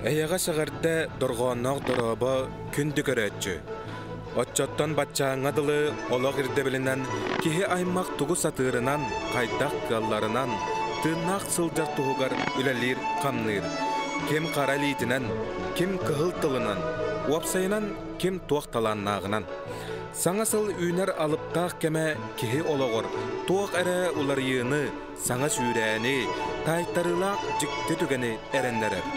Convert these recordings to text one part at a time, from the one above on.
Эйэҕэс эҕэрдэ дорҕоонноох дорообо күндү көрөөччү! Оччоттон баччааҥҥа дылы олох ирдэбилинэн киһи аймах тугу сатыырынан, хайдах кыалларынан, тыыннаах сылдьар туһугар үлэлиир-хамныыр. Ким хара илиитинэн, ким кыһыл тылынан, уопсайынан ким туох талааннааҕынан. Саҥа сыл үүнэр алыптаах кэмэ киһи олоҕор туох эрэ уларыйыыны, саҥа сүүрээни, таайтарыылаах дьикти түгэни эрэннэрэр.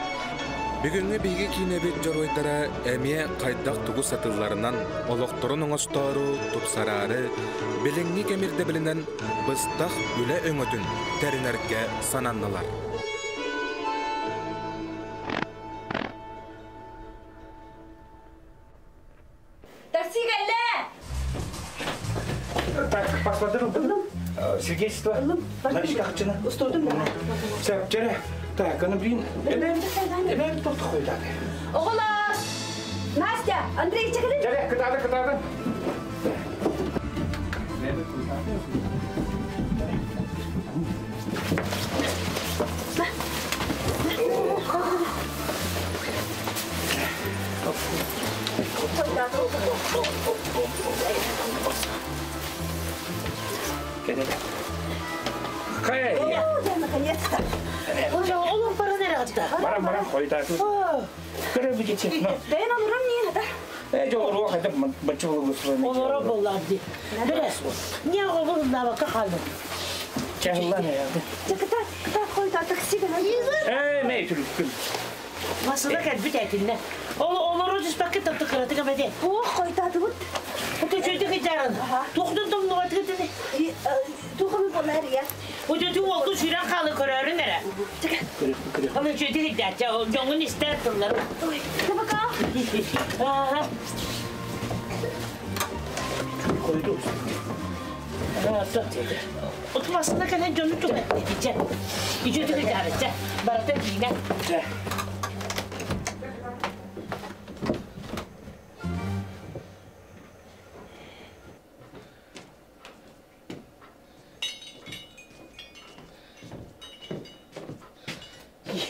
Бүгүҥҥү биһиги киинэбит дьоруойдара эмиэ хайдах тугу сатыылларынан олохторун оҥостоору, тупсараары, билиҥҥи кэм ирдэбилинэн быстах үлэ өҥөтүн тэринэргэ сананнылар. Такси кэллэ! Так, паспорты ылдым. Свидетельство. Наличка хаччына. Устуудум да. Сөп, чэрэ. Так, аны блин. Эбэм, эбэм тохто хойдады. Оҕолор! Настя, Андрей, чекали? Чэрэ, кытааты, кытааты. Наконец-то! Олор баран эрэ Баран баран хойутаатын. Көрө бүтүччү. Бэйэн олорон не хата. Э жо оруо хайда баччы болугу Олоро боллар ди. Бере. Не оҕолуннаабакка хаалдым. Чахыллан эйэлди. Кыта, кыта хойута такси гынан. Э мэй түрүккүн. Масына кэлбит этинне. Ол олору түспэккэ татты кыратык эбэде. Ох, хойутаатыбыт. Үчүгэй китарын. Туохтан томнугатыгытыны. Туохамы болар я. Үчүгэй уолду сүүрэн хаалы көрөрүн эрэ. Ол үчүгэй китача дьоҥун истэр тыллар. Ой, табака. Ага. Койду. Отмасына кэлэн дьону түгэтти. Үчүгэй китарыча. Барата диинэ.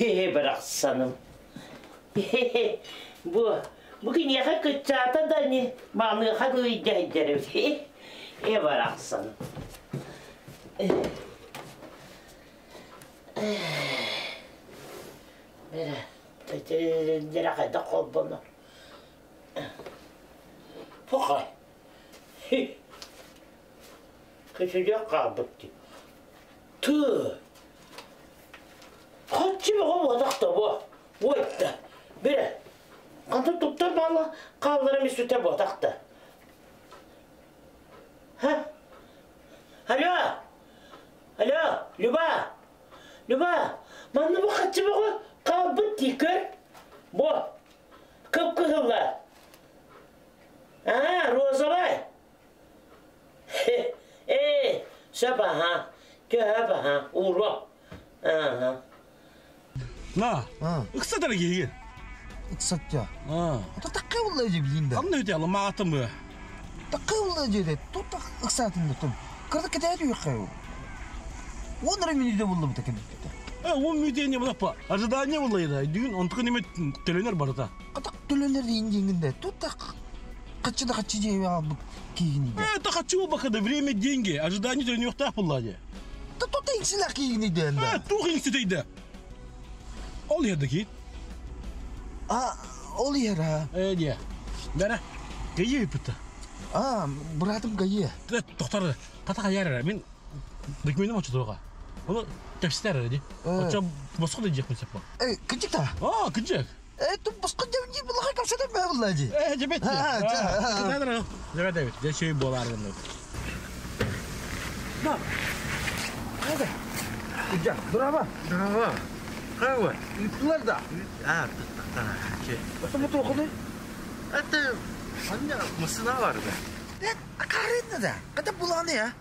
Е, барахсаным. Бу бу киниэхэ кыччаата да ини маныаха ыйдьайдэрим. Э барахсаным. Бere, тетелерindere хайдах холбонор. Похай. Көчүдүөх хаалбыт дии. Тыы. Хаччы бөҕө буолах да бу. Уойда. Бире. Хантан туттар баала хаалларым үстүтэ буотах да. Ха? Алло! Алло, Люба! Люба, манна бу хаччы бөҕө хаалбыт дии көр. Бу. Кып-кыһылла. А, розовай. Э, сөп аха. Төһө аха. Уро. Ага. На, ыксатар киһигин. Ыксаття. Ата такка булла же билин да. Ханна өтө алымаатым бу. Такка булла же де. Тут ыксатын да тум. Кырда кетер юкка. Он ра минута булла бу такен. Э, он мүтө не булаппа. Ожидание булла да. Дүн онтук неме төленер барыта. Катак төленер дейин деңгинде. Тут так каччы да каччы же бу кийгини. Э, та хочу бакада время деньги. Ожидание төленер булла же. Та тут инсилер кийгини дэнда. Э, тух инситейде. Ол yerдeki. А, ол ер а. Э, не. Бәрі. Гайы ыппыта. А, братым гайы. Тоқтар, қата қаяр мен документім очы Оны тәпсітер ди. Оча босқы да жекпін сеппа. Э, кычык та. А, кычык. Э, тут босқы деп не булға капсада мә булла ди. Э, жебет. А, Жебет, жебет. Же шөй болар. Да. Hadi. Uca, durama. Durama. Қайы? Üttüler da. А, тұттықтана. Отымы тоқыды. Это, анна мысына бар да. Э, akarındı da. Kata bulanı ya.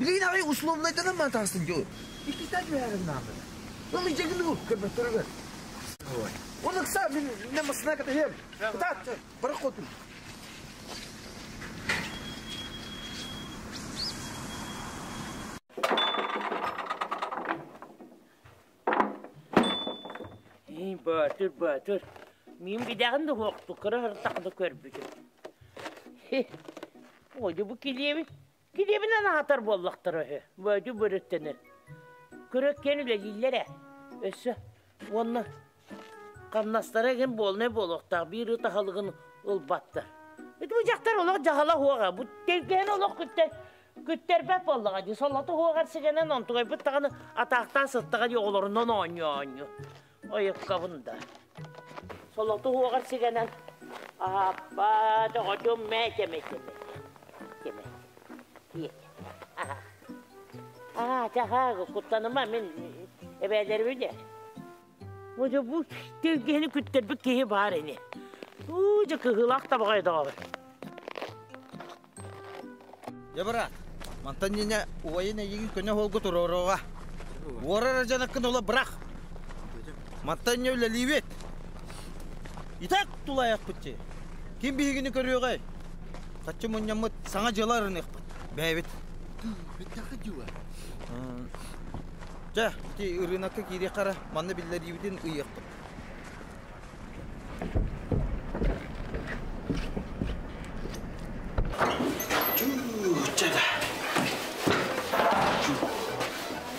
Bilin abi условно man tastın ki. İki tane verin abi. Onu cegini bu. Köpek gör. Onu kısa bir ne masına kadar hem. Kıta bırak otur. Баатыр, баатыр. Мин бидэҕин да хуохту кыра һыртахны көрбүтүм. Ой, бу килиэби килиэбинэн аһатар буоллахтара үһү. Баатыр бөрөттөнөр. Көрөккөн үлэлииллэр ээ. Өссө уонна хамнастара игин буолнай буолуохтаах биир ыт аһылыгын ылбаттар. Ити бу дьахтар олох дьаһала хуоҕа. Бу тэлгэһин олох күттэр күттэрбэт буоллаҕа дии. Солото хуоҕар сигэнэн онтугайбыт даҕаны атаахтаан сыттаҕа дии оҕолорунан оонньуу оонньуу. Ойуккабын да. Солото хуоҕар сигэнэн аһааппа доҕотум мэ кэмэ кэмэ кэмэ Аа, чаһаа, куттаныма мин эбээлэрбин ээ. Бу бу тэлгэһини күттэрбит киһи баар ини. Уу, дьэ кыһыылаах табаҕай доҕор. Дьэ брат, мантан иннинэ убайын эйигин көнө суолга туруоруоҕа. Уорар дьанаккын ыла бырах. Мантан инньэ үлэлиибит. Итак тулаайахпыт дии. Ким биһигини көрүөҕэй? Хаччы мунньаммыт саҥа дьыала арыныахпыт. Бэйэбит. Бүттэххэ дьула. Чэ, ити ырыынакка киириэххэ эрэ, манна биллэриибитин ыйыахпыт.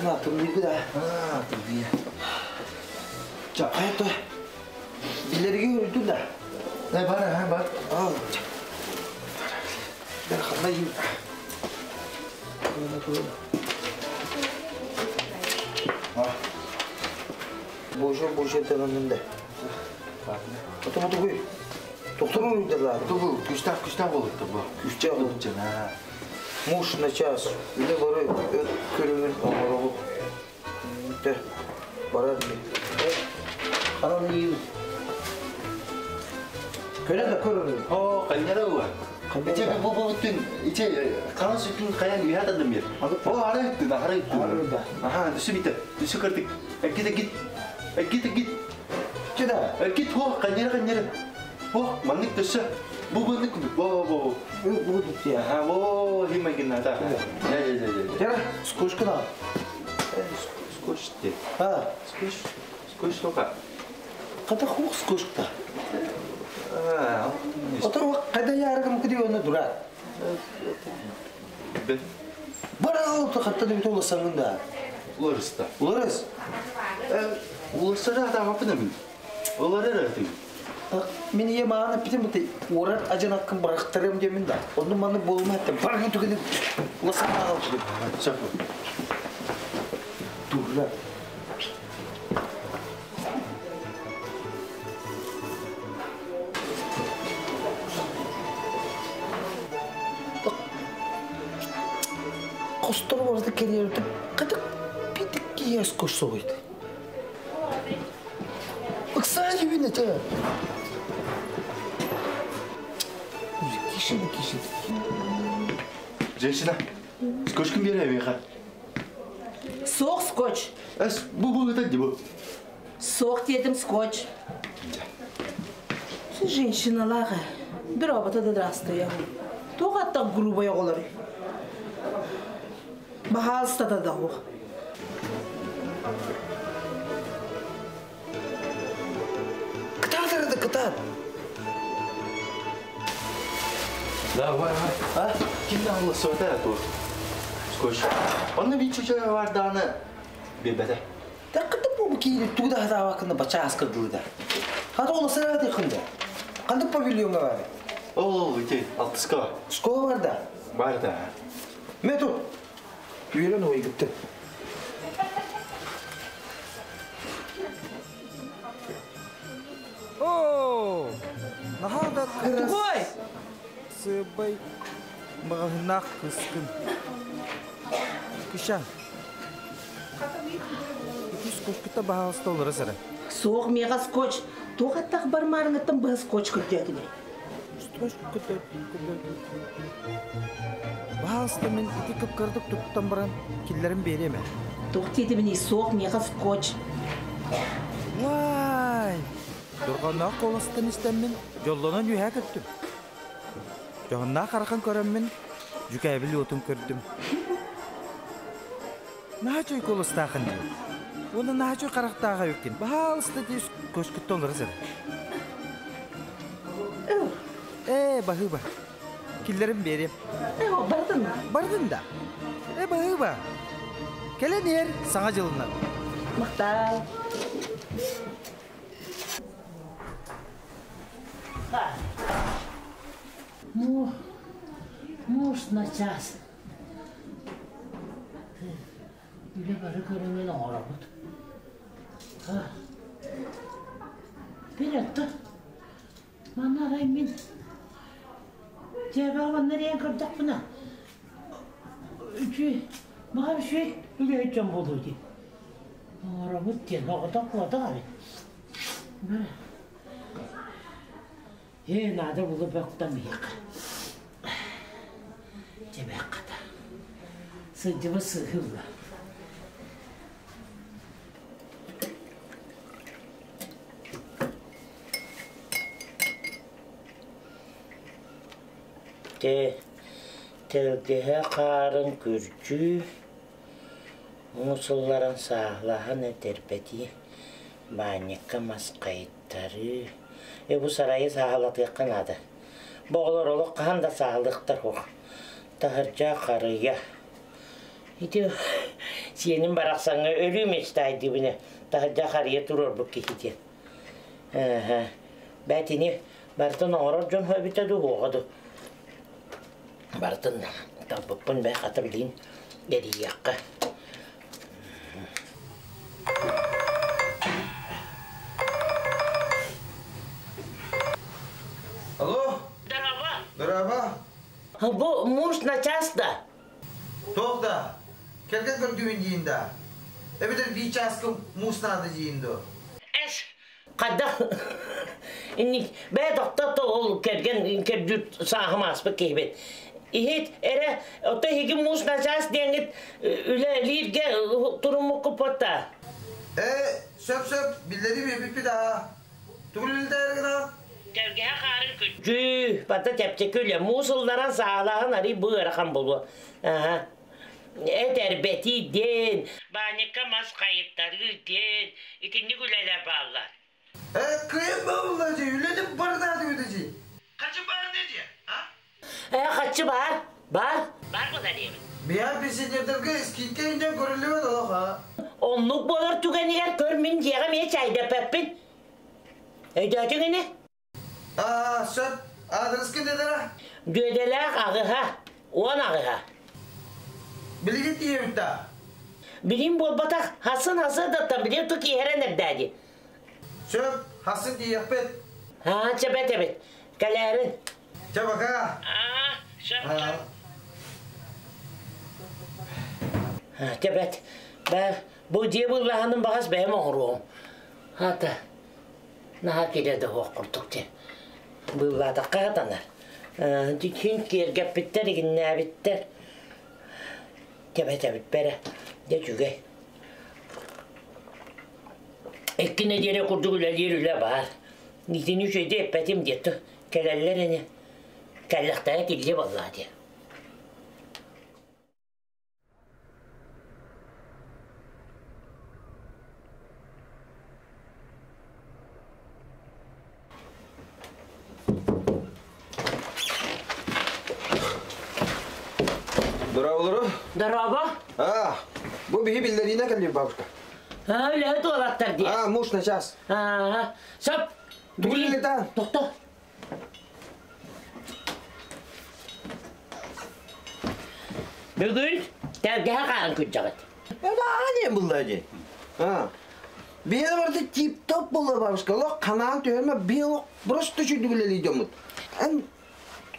На, тымныйбы да. А, тымныйа. Чэ, хайа Биллэриги үрдүн да. Э, бар, а, бар. Ал. Бер ханна Боже, боже, тәмәмінде. Ото бу Тоқтор уйдалар. Бу күстәк күстәк болуп бу. Күстәк болуп жана. Муж на час. Үле бары өт көрүмүн оңорогу. Те барар ми. Анан ийин. Көрө да көрө. О, кайнара уа. Иче бу бу бүтүн иче кан сүтүн каян уятадым бир. О, ары үттүн, ары үттүн. Аха, түсү бите. Түсү кырдык. Гит гит. Гит гит. Чеда. Гит хо, кайнара кайнара. Хо, маннык түсү. Бу бу бу бу. Бу бу я. Аха, во, химагина да. Я я я я. Тера, скучно. Скучно. А, Скуч. Скуч тока. Ката хук скучно. А, Ото кайда ярыгым киди оны дура. Бе. Бара алты хатта деп толасаңын да. Уларыста. Уларыс. Уларыста да мапына мин. Улар эрэ. Мен ие маған питем бите орар ажан аккын бырактырым демин да. Оны маны болма этим. Баргын түгүнү уласан агал түгүн. Чак. Дура. Костор барды келерди. Кадык питик киес кошсойду. Ыкса жибине те. Киши киши. Женщина, скотчкын бере меха. Соқ скотч. Эс, бу бу это бу. Соқ дедім скотч. Женщиналары. Бір абата да здравствуй. Тоғаттақ грубая олар. Бахалста да да о. Кытаатырды кытаат. Давай, а? Кимден алла сота ту. Скотч. Онны бит чуча бар даны. Бебете. Да кытып бу кийин тугда хата вакында бача аскырдылы да. Хата ол сырады кында. Кандык павильонга бар. Ол, ите, алтыска. Школа бар да. Бар да. Мету. Үйрен ой гитти. О! Нахада Тугой! Сыбай мағынақ кыскын. Кыша. Икис кошкута баһалыста олара сара. Соқ меға скотч. Тоғаттақ бар марыңыттан бұға скотч күрдегіне. Скотч Баһалыста мен ити кыпкырдык туттан баран киллерин береме. Тоқ дедіміне соқ меға скотч. Вай! Дорғаннақ қоластан истеммин, жоллонон үйә көттүм. Жоғынна қарақан көрөммин, жүкәбіл отын көрдүм. Наачой колыстаақын дей. Оны наачу қарақтаға өккен. Баһалыста дес көшкүттен олар. Э, баһыба. Киллерим берем. Э, бардын. Бардын да. Э, баһыба. Келен ер саңа жылынан. Мактал. Му, муж на час. Үле бары көрүңөн оңоробут. Бир отто. Манна арай мин. Жэбэ манна диэн көрдөхпүнэ. Үчүй, мага үчүй үле өтчөн болуу ди. Оңоробут диэн оҕото куотах аби. Э, надо было бөктөн бияка. Жэбэ ката. Сыдьыбы сыһылла. Те тэлгэһэ хаарын күрдьүү, муус ылларан сааһылаһан этэрбэтии, баанньыкка мас хайыттарыы. Э бу сарайы сааһылатыахха наада. Бу оҕолор олох хаһан да сааһылыахтар суох. Таһырдьа харыйа. Ити сиэним барахсаҥҥа өлүү мечтайдыыбын таһырдьа харыйа туруорбут киһи диэн. Эһэ. Бээтини барытын оҥорор дьон эбитэ дуу, уоҕа дуу. Барытын талбыппын бээ хата билигин эрийиэххэ. Алло? Здорово. Здорово. Бу муж на час да? Тоқ да. Келген көрдүүн дейін да. Эбитер бии часкы муус наада дейін до. Эс. Хайдах инник бээ тохтото ол кэргэн кэрдүүт сааһым ааспыт киһибит. Иһит эрэ ото эһиги муус на час диэҥҥит үлэлииргэ туруммуккуппут да. Э, сөп-сөп, биллери биэбиппит аа. Тугу үлэлдээр гына? Тэлгэһэ хаарын күрдьүү, бата чэпчэки үлэ. Муус ылларан саалааһын арый бу ыарахан буолуо. Аха. Этэрбэтии диэн, баанньыкка мас хайыттарыы диэн, итинник үлэлэр бааллар. Э, кыайан бабылла дии, үлэтин бардаады үдэ Хачы бар дии, а? Э, хаччы бар, бар. Бар буолар диэбит. Биһиэхэ пенсионердарга скидка инньэ көрүллүбэт олох, а? Оннук буолар түгэнигэр көр мин дьиэҕэ эмиэ чайдаппаппын. Өйдөөтүҥ ини? Аа, сөп. Аадырыскын дедара? Дүөдэлээх аҕыһа, 18-а. Билигин тиийэбит да? Билим буолбатах, хасын хасы да билим ту киһэрэн эрдээди. Сөп, хасын тиийэхпит. Аа, чэбэт эбит. Кэлээрин. Чэ, пока. Аа, сөп, сөп. Чэбэт. Бэ, бу дьиэ быллаһаным баҕас бэйэм оҥоруом. Хата, наһаа киирэ да суох курдук дии. Быыллаатахха сатанар. Дьиккин киэргэппиттэр, игиннээбиттэр. Чэбэт эбит бэрэ. Дьэ үчүгэй. Икки нэдиэлэ курдук үлэлиир үлэ баар. Итини үчүгэйдик эппэтим диэтэ. Кэлэллэр ини. Кэллэхтэрэ тиллиэ буоллаҕа дии. Здорово. Здорово. А, бу биһи биллэриинэ кэлли бабушка. А, үлэһит уолаттар дии. А, муж на час. Аа, сөп. Тугу үлэлэтэ? Тохто. Бүгүн тэлгэһэ хаарын күрдьэҕит. Это ааньа булла дии. А. Биһиэнэ барыта тип-топ буолла бабушка. Олох ханаан түһэрмэ биһи олох просто үчүгдүк үлэлии дьоммут. Эн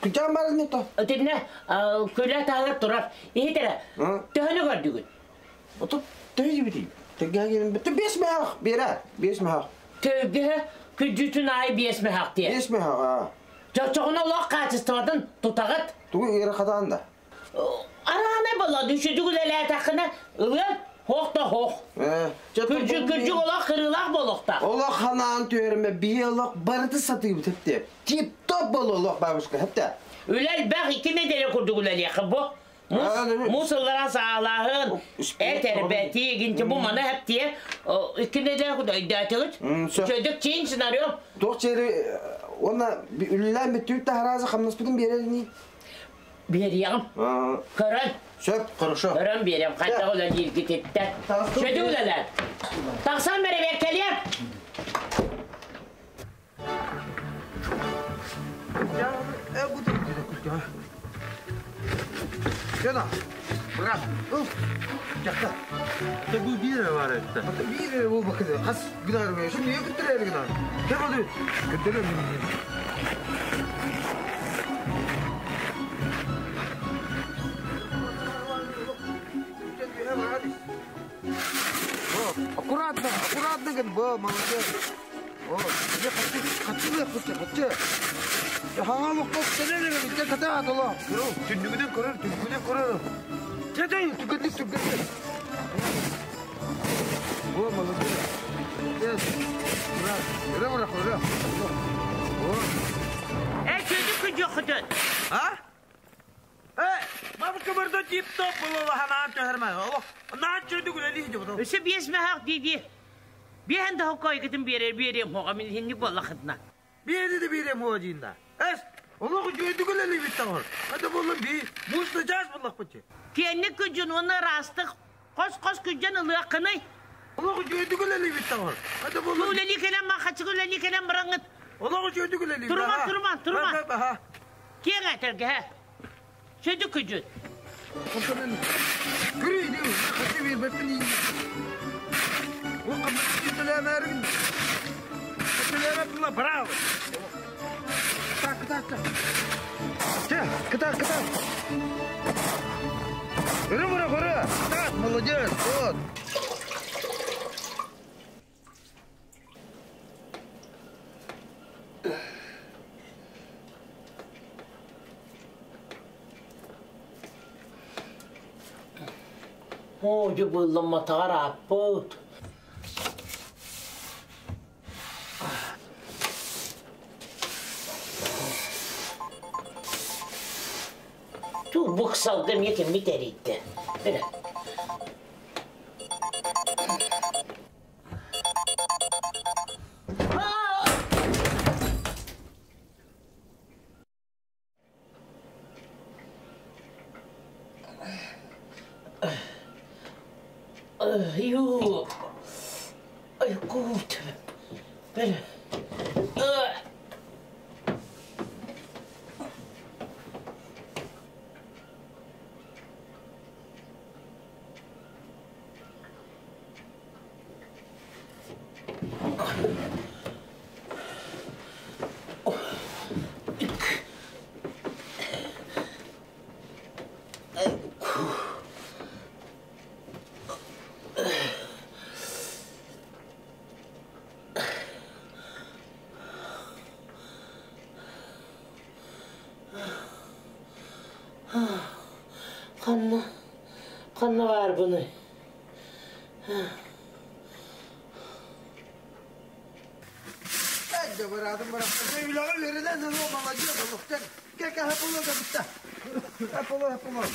күчээн баран не то. Итиннэ күлэ таһыгар турар. Иһит эрэ. Төһөнү көрдүгүт? Ото төһө дибити? Тэлгэһэ киирэн битте 5 мөһөх биэрэ. 5 мөһөх. Тэлгэһэ күрдьүүтүн аайы 5 мөһөх диэ. 5 мөһөх аа. Чочоҕуна олох хаачыстыбатын тутаҕыт. Тугу ыарахатаан да? Араанай буолла үчүгдүк үлэлээтэххинэ ылыан хоох да хоох. Э, Күрдьүк күрдьүк олох кырыылаах буолуохтаах. Олох ханаан түһэрмэ биһи олох барыты сатыыбыт хепте. Тип-топ буолла олох бабушка хепте. Үлэ элбэх 2 нэдиэлэ курдук үлэлиэххэ бу. Мус ылларан саалааһын, эт эрбэтии, гинти бу маны хэптие, иккинедэ өйдөөтүгүт. Чөдүк чин сценарио. Туох чери уонна үлэлээн бүттүүт таһараазы хамнаспытын биэрэрини? Биэриэҕим. Көрөн. Сөп, хорошо. Көрөн биэриэм, хайдах үлэлииргититтэн. Чөдүк үлэлээн. Тахсан бэрэбиэркэлиэм. Жена, брат, ыл, жакта. Те бу биир бар этте. Биир бу бакыды. Хас гынар ме? Şu niye götürer gınar? Gel hadi. Götürer mi? Аккуратно, аккуратно, бо, молодец. О, я хочу, хочу, хочу, хочу. Хаҥа олоххо үктэнэр эрэ катаат оло. Түннүгүнэн көрөр, түннүгүнэн көрөр. Чэ-чэ, түргэнник, түргэнник. О, молодец. Yes. Браво. Ура, ура, ура. О. Э, чөдүк күдьүөхүтүн. А? Э, бабушка барда тип-топ буолла ханаан түһэрмэ. Олох, наан чөдүк үлэлии дьобото. Өссө биэс мэһээх дии-дии. Биэһэн да хоккойгытын биэрэр биэриэм хоҕа мин хинник буоллахытына. Биэри де биэриэм хуа диинда. Эс, олох чөдүк үлэлии биттаҕар. Хата буолла би, муус да чаас буоллахпыт. Киэнник күдьүн уонна ыраастык хос-хос күдьэн ылыаххыный. Олох чөдүк үлэлии биттаҕар. Хата буолла. Үлэлии кэлэн ма хачыгы үлэлии кэлэн бараҥҥыт. Олох чөдүк үлэлии. Туруман, туруман, туруман. Киэҥ этэргэ. Чөдүк күдьүн. Көрүй, хачы биэрбэппин. Ол қаммат браво. Так, так, так. Че, кыта, кыта. Көрі, көрі, көрі. Так, молодец, вот. О, жубулламатаҕар ааппыт. Ту буксалга мекин митеритте. Бere. Ю. Ай, кут. Бere. Ханна, ханна бар бұны. Барадым барап. Үйләгә бердән ну молодец, олохтан. Кел кел хапылы да битте. Хапылы, хапылы.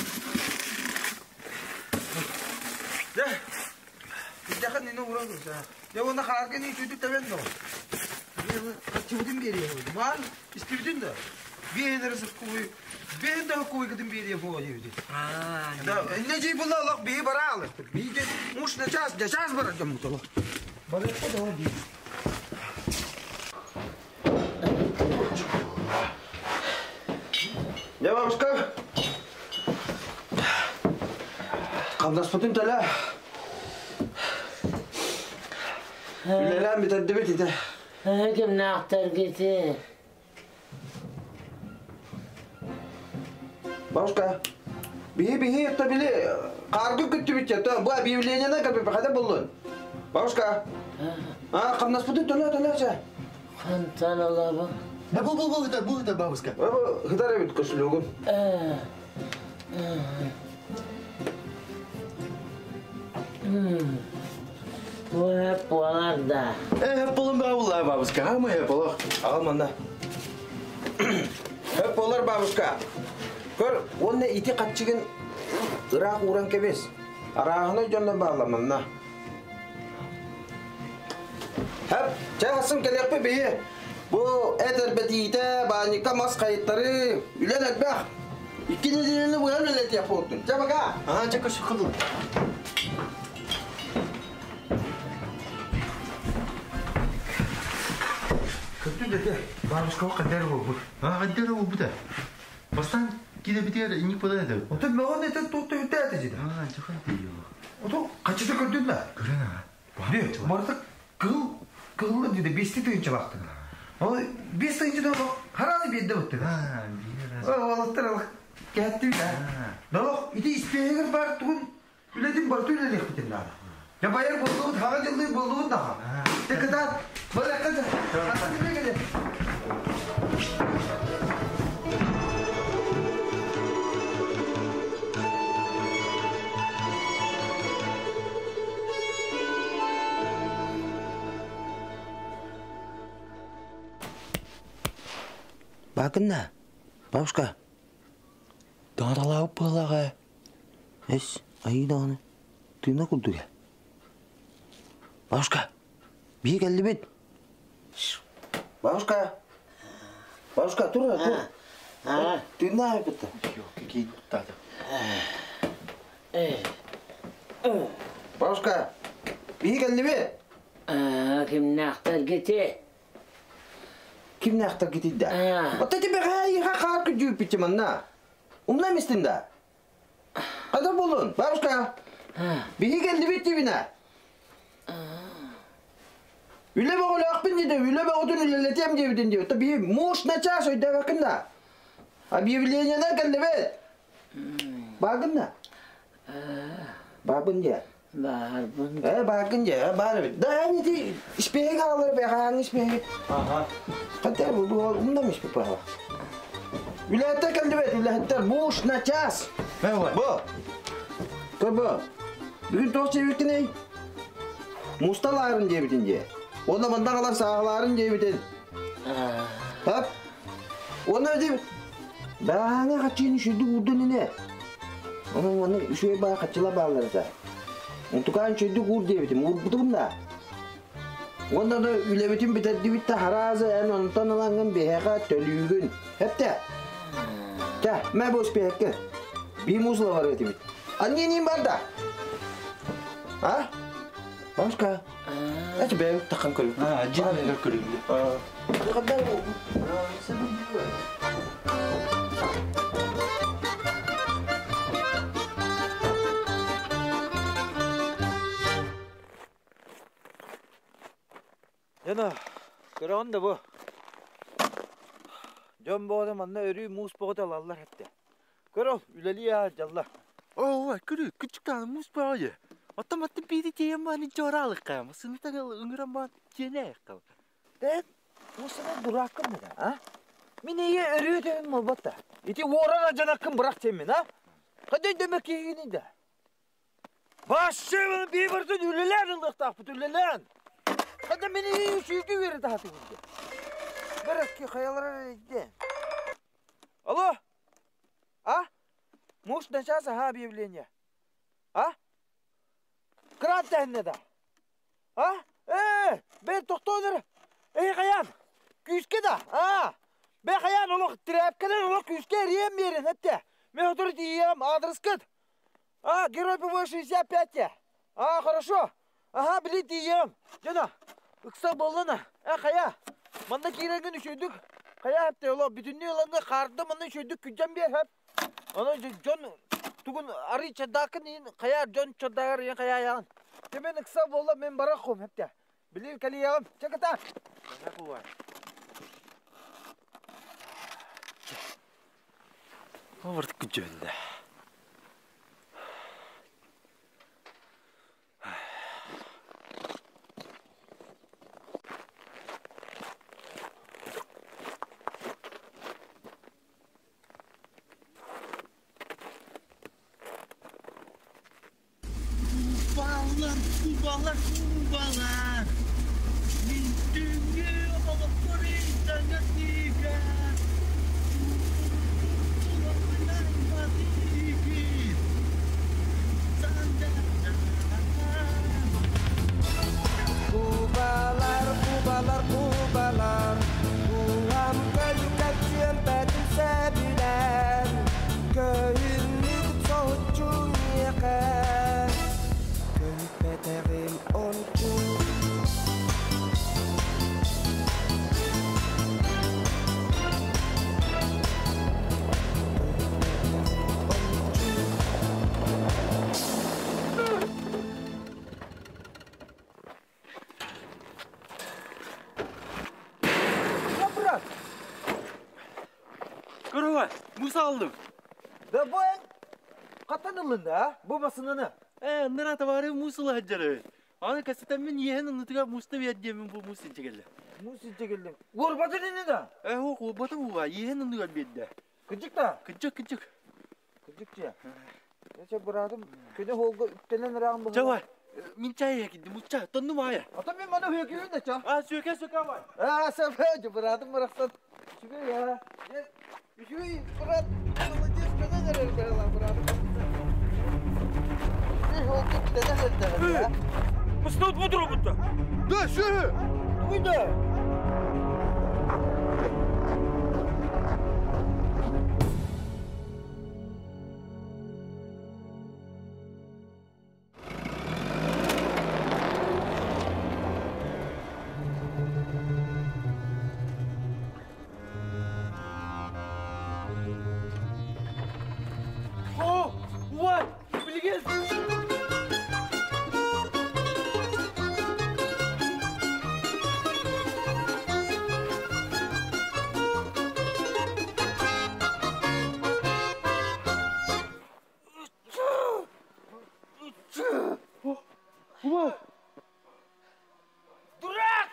Да. Битте не уран да. Я оны харга не чүдү табен но. Чүдүм бери. Мал истибдин да. Бейнер куй. Бейн да куй гидим бери хо диди. Да, не жей була Аллах бей бара Би де муш на час, да час бара жам тolo. Бара да би. Я бабушка. Хамнаспытын төлө. Үлэлээн бүтэрдибит ите. Кимнээхтэр кити. Бабушка, биһи биһи это били каргы күттүбүт то бу объявлениени капы хада болдун. Бабушка. А, хамнаспытын төлө төлө ча. Хантан олабы. Да бу бу бу бу бу бабушка. Бу хытар бит кошелегун. Бу буолар да. Э, болун ба булла бабушка. А мы болох. Ал манда. Хөп болар бабушка. Көр, онны ити катчыгын Ыраах ууран кэбис. Арааһынай дьонно баалла манна. Хэп, чэ хасын кэлиэхпит биһи. Бу эт эрбэтиитэ, баанньыкка мас хайыттары, үлэн элбэх. Икки нэдиэлэни быһа үлэлэтиэх буолтун. Чэ, пока. Аа, чэ көрсүк кылын. Көттү дете, бабушка кадер болбут. А, кадер болбут. Бастан киде битер иник подан эде. Ото мөгөн эте туутта үтэ эте жиде. А, жахан дейо. Ото качыта көрдүн да. Көрөн а. Не, барда кыл кыллы диде бести тыынча бактын. Ол бес тыынча да хараны бедде бутты. А, бир. Олаттар ал кәтти да. Дало ити испегер бар тугун үледин бар түлелек битин да. Я баяр болду, тага жылды болду да. Текада бара када. Хасан келе. Бакынна, бабушка. Даралау пылаға. Эс, айданы. Тына курдуга. Бабушка, бии келди бит. Бабушка. Бабушка, тур, тур. Тына битти. Yok, ki тата. Бабушка, бии келди бит. Кимнээхтэр гити? Кимнээхтэр гитидда? Ота тебе хай хаар күдүү бити манна. Умна мистин да. Када болун, бабушка. Биһи келди бит дибина. Үле боголу акпын диде, үле боготун үлелетем дебитин дип. Та биһи муж на час ойда да. Объявление на келди бит. Багында. Бабын де. Барбын. Багын де, бар бит. Да, не ти испеге алыр бе, хаң испеге. Ага. Катер бу умда миш бу. Үләттер келди бит, үләттер муж на час. Бу. Көбө. Бүгүн тоқ чебиткиней. Мусталарын дебитин де. Онда мында қалар сағаларын дебитин. Хап. Онда деп. Баңа качын шүдү урдун ине. Оның оны үшөй баа качыла баалар да. Унтукан шүдү ур дебитин, урбутум да. Онда да үлебитин битер дибитте харазы эн онтан аланган беха төлүгүн. Хепте. Та, мә бос бехке. Би музла бар этибит. А не не бар да? А? Бабушка. Это бе такан көрүп. А, жин көрүп. Кандай Жана, көрөгөн да бу. Жон боғда манна өрүү муус боғда алалар хатта. Көрө, үлели жалла. Оо, көрү, күчүк муус баайы. Оттон маттын бири тиен бааны жоралык каям. Сынытан ыңыран баан тиене кал. Дед, мусана дуракым да, а? Мен ие өрүү дөйм болбатта. Ити орана жанакын бырақ темен, а? Кандай демек кийгини да? Башы бир бирдин үлелер ылыктак үлелер. Кандай мени сүйгү берди хаты бу. Бирок хаялар иде. Алло? А? Муж на час, ага, объявление. А? Крат да. А? Бен тоқтойдыр. Эй, қаян, күйіске да, а? Бен қаян, олық тряпкалар, олық күйіске рем берін, әпте. Мен отырып тием, адрес кіт. А, герой ПВ 65. А, хорошо. Ага, біле тием. Жана, ықса болдына. А, қая, манда керегін үшөйдік. Қая, әпте, олық бүтінне оланды қарды, манда үшөйдік күджан бер, әп. Оны жон, тугун ары чадакын ин, қая, жон чадагар ин қая аяғын. Темен ықса болды, мен бара қом, әпте. Білер калиягым, чаката. Овырт күчөндө. Кубалар, кубалар, кубалар. Мин түнгү Кубалар, кубалар, кубалар, Куам көлүкэ чүөмпэтин сөбүлэн, Көһүннүк соһуччу миэхэ, Көһүппэтэҕим ончу. Брат! Көрөбө, муса алдым. Да бу эн хаттан ыллын да, бу басынаны? Э, нара товары мусула хаджары. Аны касетен мен иһен оннутугар муста биэрдиэмин бу мус инчегелле. Мус инчегелле. Уорбатын ини да? Э, ох, уорбатын уга, иһен оннугар биэрдэ. Кыдьык да? Кыдьык, кыдьык. Кыдьык дьэ. Эче быраатым күнү холго үктэнэн ыраан бу. Чавай, мин чай кидди мучча, тонну маая. Ата мен маны хөкүн да ча. А, сөке сөке бай. А, сәбе, быраатым бырахсан. Үчүгэй я. Үчүгэй, брат. Молодец, көтөн эрэр быраатым. Холго үктэнэн эрдэ. Мустут мудру Да, шү. Тугуйда. О, what? Билген. Дурак!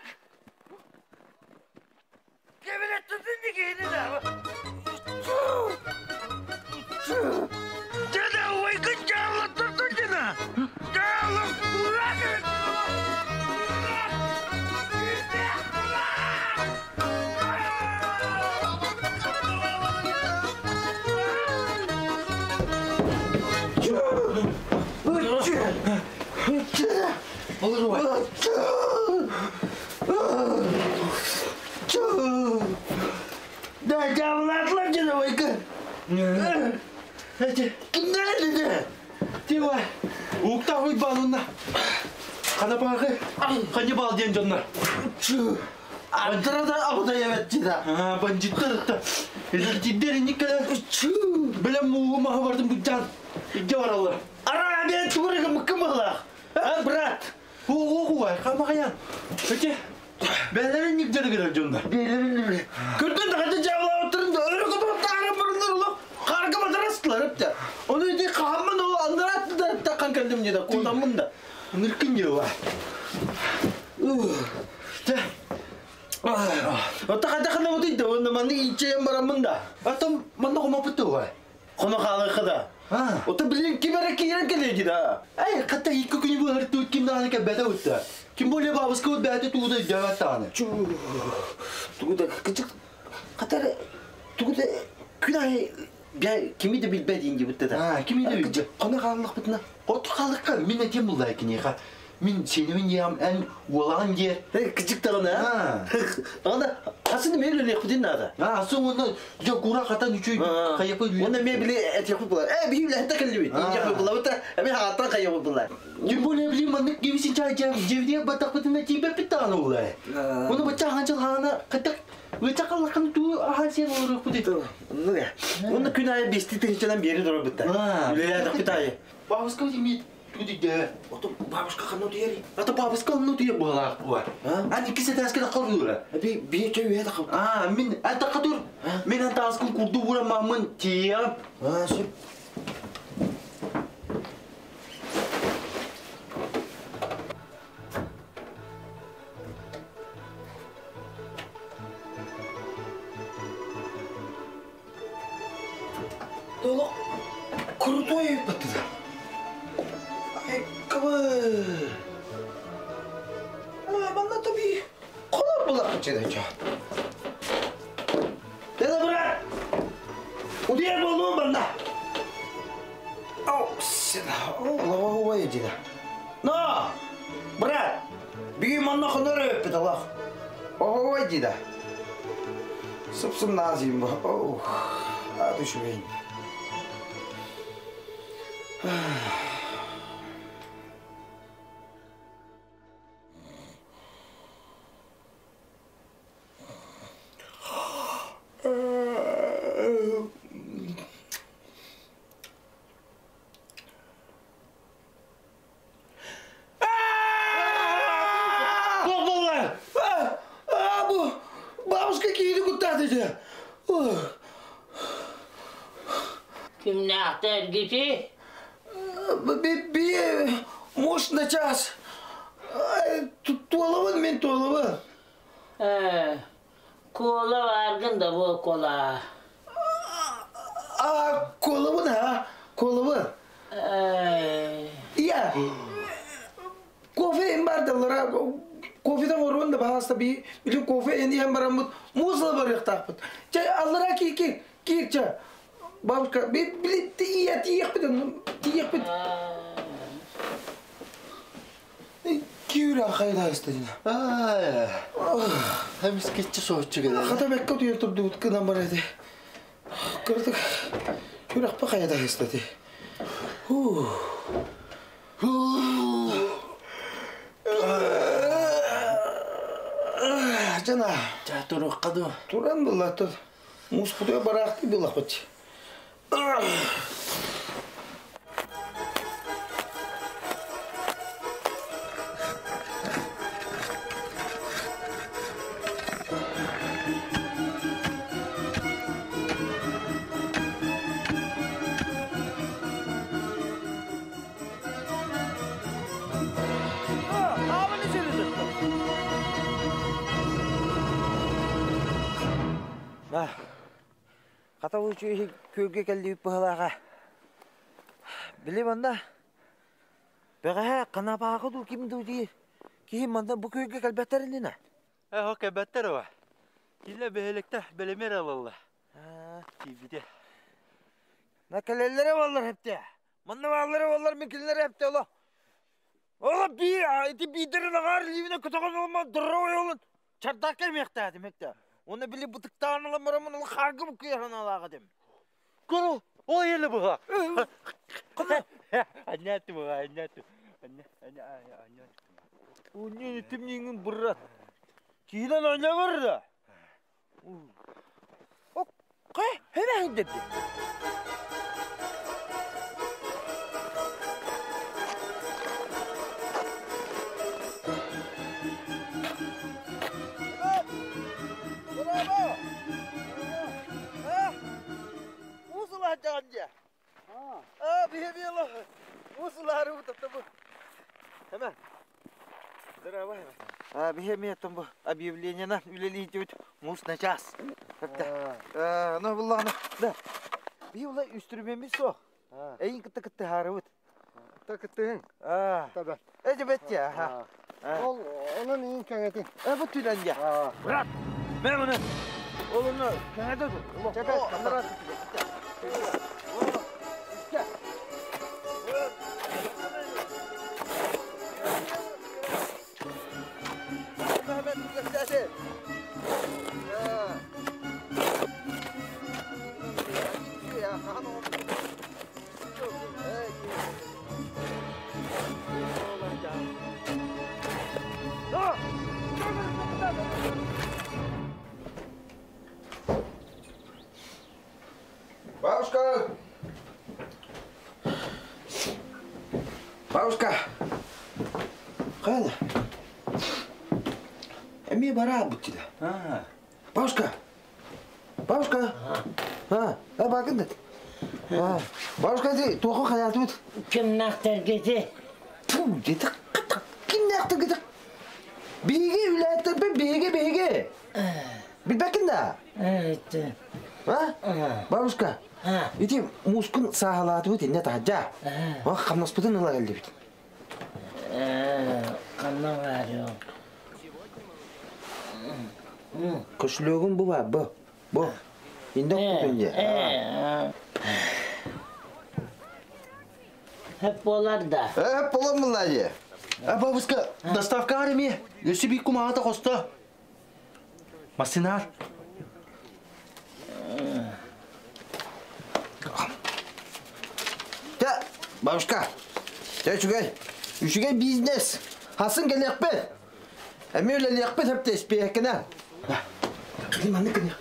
Да, жабылатылар жана байка. Кимдер dedi? Тима, укта хуй банунна. Кана багы, кани бал ден жонна. Андыра да абыда evet да. А, бандиттер та. Электидер никада. Билем муу маха бардым бу жан. Иге баралар. Ара мен тугурыгы мыккын балах. А, брат. О, о, о, кама каян. Өте. Бәлерин ник жергер жонна. Бәлерин Көрдөн да качан жабылап отырын да өрө көтөрүп таарып мурундар улу. Карга батырастылар эпте. Оны иди кааммын ол андыратты да таккан келдим деди. Колдонмун да. Ныркын жеба. Те. Ота ката кана отуйду, онда маны ичейин барамын да. Атом манна комапытты ва. Коно халыкы да. Ота билин кимере кийрен келеди да. Эй, ката икки күнү бу хырты ким дагы ке бәдә үтте. Ким более бабыска вот бәдә тууда жагаттаны. Чу. Тугуда кычык катар тугуда күн ай бя кими де билбедин деп битте да. А, кими де билбе. Коно халык битна. От халыкка мен этем булдай кинеха. Мин сенин ям эн уолан жер. Кычык тагына. Анда асын мен эле кудин нада. А, сын оны жо кура катан үчүй кайыпы. Оны мен биле эт якып булар. Э, би биле хата келби. Якып булар. Бута мен хаттан кайып булар. Тем более биле мандык кебисин чай жем жевде батак битине тибеп битан улай. Оны бача ханчыл хана катак Өтө туу ахан сен олурук бу дейт. Оны күн айы бести тыгынчадан бери туруп битте. Үлеләдик бит айы. Бабушка имеет туди Ото бабушка ханну тиери. Ата бабушка онну тие буалак буа. А никисе таскена калдыра. Би би чөй ята кал. А, мин ата катур. Мен ата аскын курду бура мамын тие. А, сөп. Толық крутой бітті. Ай, кабы. Манна таби колор булак кычыды чо. Деда брат. Удия болуун манна. Ау. Олоҕо дьида. Но! Брат! Бүгүн манна хонор өппүт олох. Оһоҕой дьида. Сып-сым наазыйым бу. Оух. Аты үчүгэйин. Буолла! А, бу бабушка киһини куттааты дьэ. Кимнээхтэ эргити? Би муж на час. Туолабын мен туолабын. Куола бааргын да бу куола. А, куолабын ha, куолабын. Iya. Кофе им бар даллара, кофеден орун да баһаста би, били кофе энди hem бараммыт, музла барыктаахпыт. Чэ, аллара ки ки кирчэ. Бабушка, би били тиийэ тиийэхпит, тиийэхпит. Күүрэ хайда истедин. Аа. Эмискеччи соһуччу кэлэр. Хата бэккэ утуйар турдубут гынан бар эти. Кырдык күрэхпэ хайда истеди. Ху. Жана. Жа туруққа ду. Туран булла тут. Муспутуя бараахты буллахпыт. Хата үчүгэй күөлгэ кэллибит быһалааҕа. Били манна бэҕэһээ Канапааҕы дуу ким дуу диир киһи манна бу күөлгэ кэлбэттэр иннинэ. Э, кэлбэттэр ова. Киллэ бэһилэктэ бэлэмэр алалла. Киирбите. На кэлэллэрэ буоллар хэптэ. Манна бааллара буоллар мин кинилэри хэптэ оло. Оло би ити биидэрин агаар лиибине көтөҕөн олма дорой олун чардаакка эмиэхтээтим хэптэ. Оны били бытыктаан ылан барамын ол хаарга буккуйаран алааҕа дем. Көрө, ол еле бұға. Аннятты бұға, аннятты. Аннятты. Уннен тимниңин бұрат. Киинен ойна барда. О, кай, хеме хиндерди. Браво! А, бие Усулары бу. Hemen. А, бие там бу объявление на үлелейтүт мус на час. Ну, булланы. Да. Бие ула үстүрмемиз со. Эйин кытты кытты харыбыт. Та кыттыһын. А. Таба. Эже бетте, аха. Ол onun иин кеңетин. Э, бу түләнге. Брат, мен оны. Ол оны кеңете dur. Чепет, О, Бабушка! Бабушка! Қайда? Эми бара бұттида. Бабушка! Бабушка! А, а бакын дед. Бабушка, ти тоқы қаяты бұт. Ким нахтар гете? Ту, деді, ким нақтыр гете? Биге үләттір бе, биге, биге. Билбәкин да? А? Бабушка, ити мускун саалааты бут инне тахджа. Ва хамнаспытын ыла келди бит. Канна бар Кошелегім бу бар, бу. Бу. Инде кутунje. Хөп болар да. Хөп болар мылла А бабушка, доставка армия. Өсі бик кумағата қосты. Масинар. Та, бабушка. Та үчүгэй. Үчүгэй бизнес. Хасын келекпет. Әме өлелекпет хепте спиеккена. Маны кыны.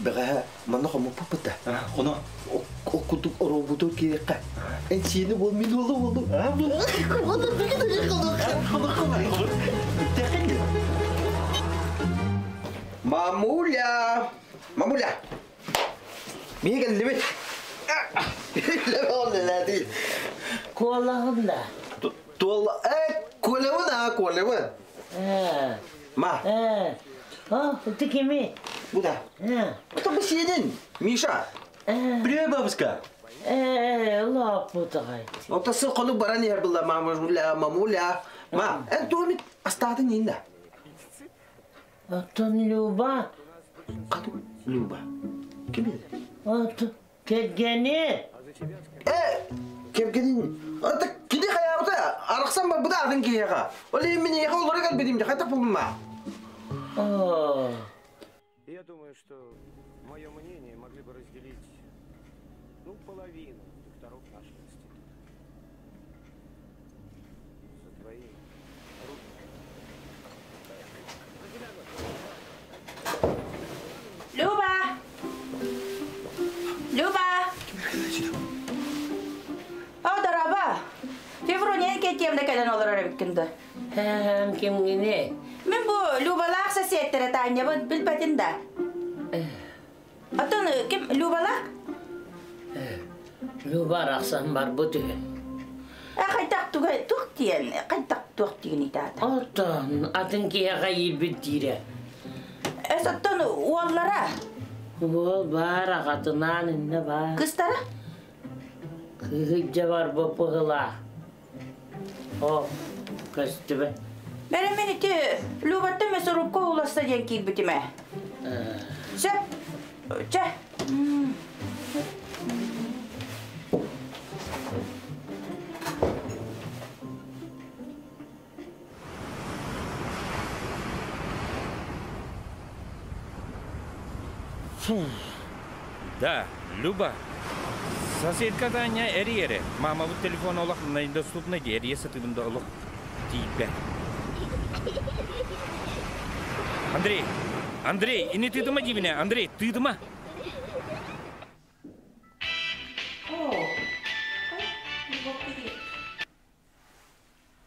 Бәғә маны хомо папыта. Оны окудук оробуду кирекка. Эн сени бол мен олу болу. Оны биги да кылды. Мамуля! Мамуля! Миге келди бит. Колағын да. Туола, колевын а, колевын. Ма. А, ты кеми? Буда. Кто бы сенин? Миша. Привет, бабушка. Лапутагай. Ота сыл колу баран ер була мамуля, мамуля. Ма, эн туомит астатын инда. Аттан Люба. Каду Люба. Ким edi? Ат кергени. Кергени. Ата киди хаябыта арыксан ба буда адын кияга. Оли мен яга олора кел бедим хата пулма. Я думаю, что мое мнение могли бы разделить, ну, половину докторов нашего института. За твоим Люба! Люба! О, дораба! Феврония кетемді кәлін олар арабиккінді. Кимгине? Мен бу Любалақ сосеттері Таня бұд білпәтін да. Атын ким Любалақ? Люба рақсан бар бұ түгі. Қайтақ туқ тиен, қайтақ туқ тиген итады. Отон, атын кияға елбіт дире. Эс оттон уоллара? Уол бар, ағатынан инне бар. Кыстара? Кыгыджа бар бұ пығыла. О, көстүбе. Бәрі мен ити Любатты мясорубка уласса ден кийбитиме. Сөп, чэ. Да, Люба. Соседка Таня эриере. Мама вот телефон олох недоступный дерье сатыбында олох тиипе. Андрей, Андрей, и не ты дома дивина, Андрей, ты дома.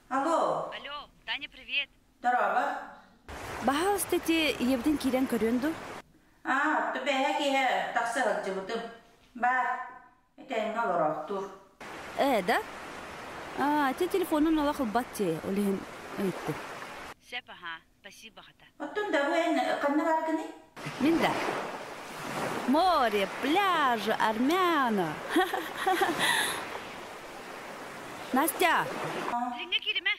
Алло. Алло, Таня, привет. Здорово. Бахалыс тети ебдин кирен көрөнду. А, түбәһә киһә тақсы хылдьыбытым. Бар, этәңҥэ олороохтуур. Да? А, те телефонун олох ылбат ти, олиһин ыйтты. Сеп, ага, спасибо хата. Оттон да бу эн ханна бааргыный? Мин да. Море, пляж, армяна. Настя! Лиңге кириме?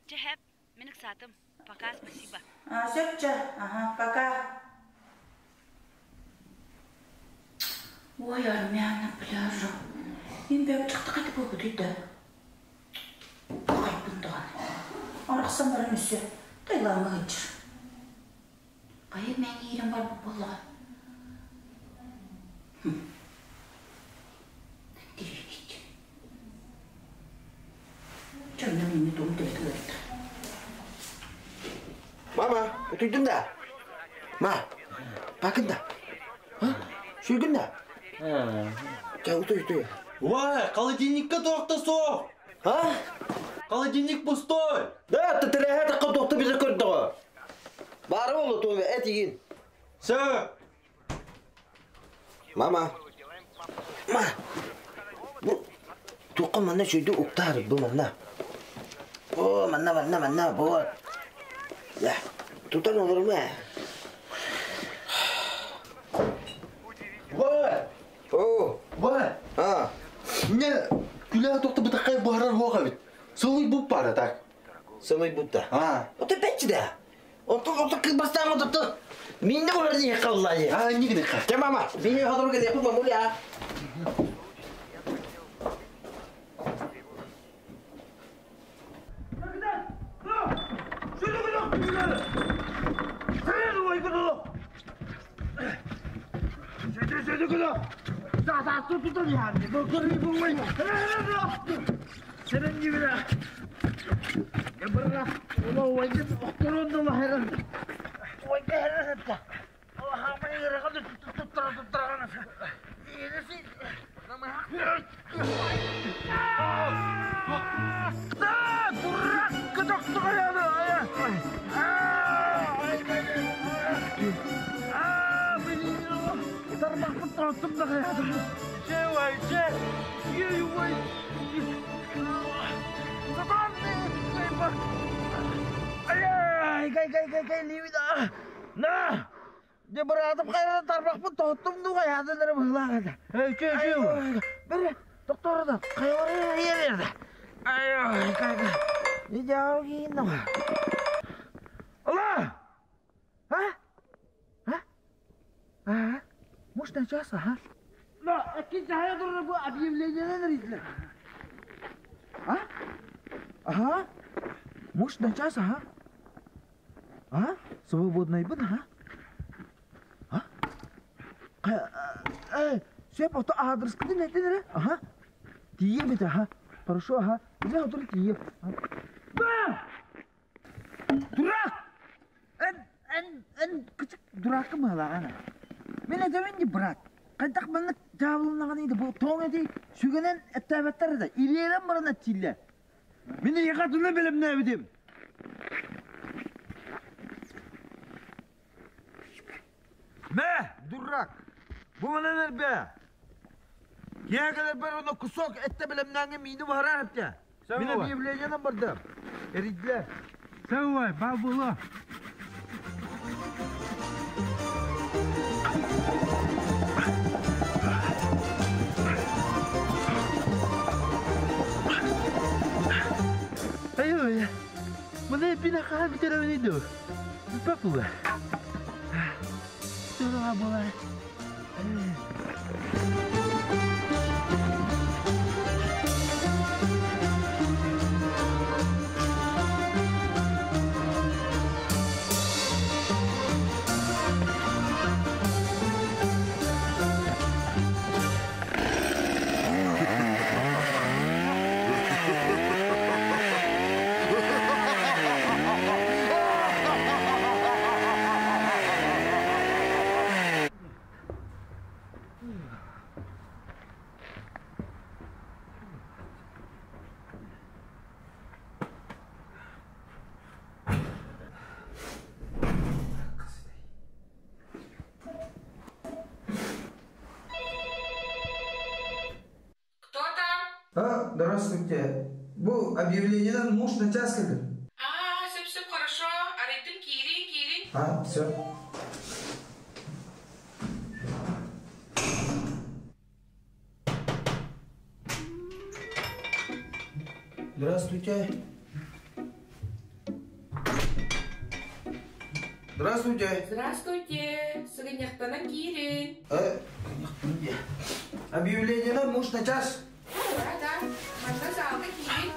Чэхэп, мен ыксаатым. Пока, спасибо. А, сөп чэ, ага, пока. Ой, армяна пляжа. Мен бәк чыкты кайтып болбут үйдө. Кайпындыган. Араксан баран өссө. Тайламы кычыр. Кайы мен ирим бар боллага. Дирит. Чамна мени дом төлтүрөт. Мама, утуйдун да. Ма, бакын да. Шүйгүн да. Ча, утуй, утуй. Вай, холодильникка тоқта соқ! А? Холодильник пустой! Да, ты тірәһә таққа тоқты бізді көрді ғой. Бары болу, туы, эт егін. Сö! Мама. Ма. Бу туққа манна шүйді уктар, бу манна. О, манна, манна, манна, бу. Я, тутан olur mu? Вай! О! Вай! А! Не, күлә тоқты бытаққай бұхарар хоға бит. Сылый бұп бара так. Сылый бұп да. А. Оты бәтчі да. Оты, оты кылбастан оты. Минне бар не каллай. А, не гыны ха. Те мама, бихи ходорга деп мамуля. Хорошо, ага. Я готов идти. Дурак! Эн, дурак мала. Мен әдәвен ди брат. Кайтак маннык жабылнаган иде бу тоң эди сүгенен эттәбәттәр да илерен барына тилле. Мен якатыны белем не бидим. Мә, дурак. Бу менә бе. Киягелер бер оны кусок этте белемнәңе мине барар хепте. Мин объявлениедән бардым. Эридләр. Сәвай, бабула. Айой. Моны бина хаа битерәвен иде. Бабула. Тура була. Здравствуйте. Бу объявлениеден муж на час келди. А, все, все хорошо. Арыйтын киирин, киирин. А, все. Здравствуйте. Здравствуйте. Здравствуйте. Сыгыньяктанан киирин. Объявлениеден муж на час. Да, да. Манна залга киирин.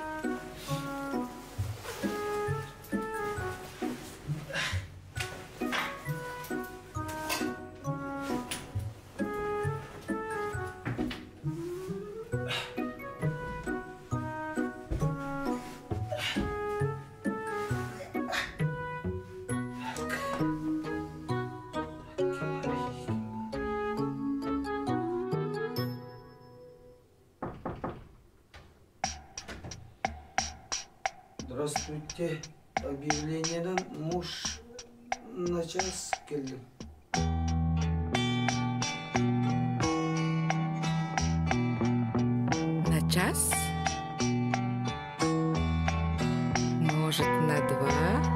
Здравствуйте. Объявлениеден муж на час келди. На час? Может, на два?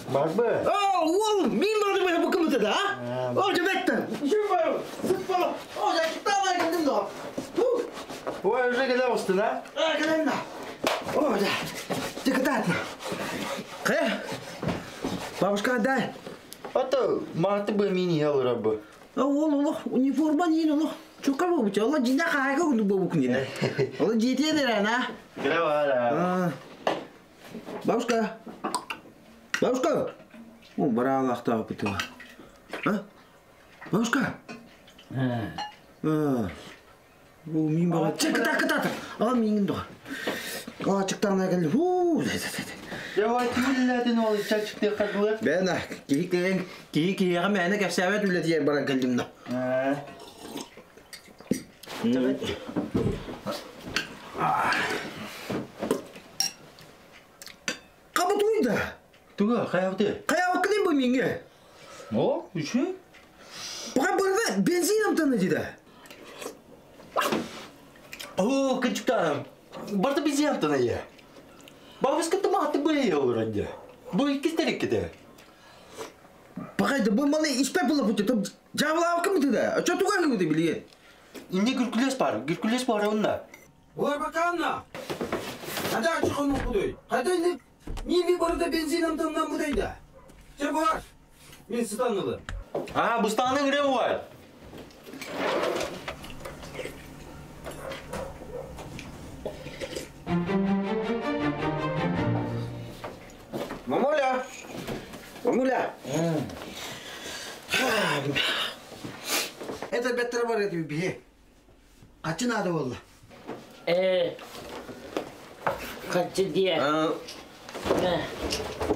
Барбы. О, ол, мен барды бу кымыты да, а? О, жебетті. Ой, уже кэлэ оҕустун, а? Кэлэннэ. О, да. Тикытаатна. Кэ? Бабушка, дай. Ото мааты бы мини ялыра бу. Ол олох униформа нин олох. Чука бу бу. Ола жина кайга гунду бу бу книна. Ола житен эрэ на. Кэлэ бара. Бабушка. Бабушка. О, бараалахтаа бутуга. А? Бабушка. А. Бу мин баҕа. Чэ, кыта кыта. А миңин доҕор. А чыктаана кэлли. Хуу. Давай түүллэтин ол чачыкты кадылы. Бэна, киһи киһи киһи киһиэхэ мээнэ кэпсээбэт үлэтигэр баран кэллим да. Кабытуйда. Туга, хайабыты? Хайабыккын бу миңге. О, үчү? Пока барда бензин амтаны диде. О, кычыктан. Барда бензин амтаны я. Бабушка ты маты бы олорон Бу иккистерик кете. Пагайды бу малы испе була бу топ жабылабы ким да? А чо туга ким билген? Инне Геркулес бар, Геркулес бар онна. Ой, баканна. Када чыкын кудой. Када не барда бензин амтандан будайда. Че бар? Мен сытанылы. А, бустаның кіре бар. Мамуля! Мамуля! Это беттер бар eti бие. Качы надо болду? Качы дие.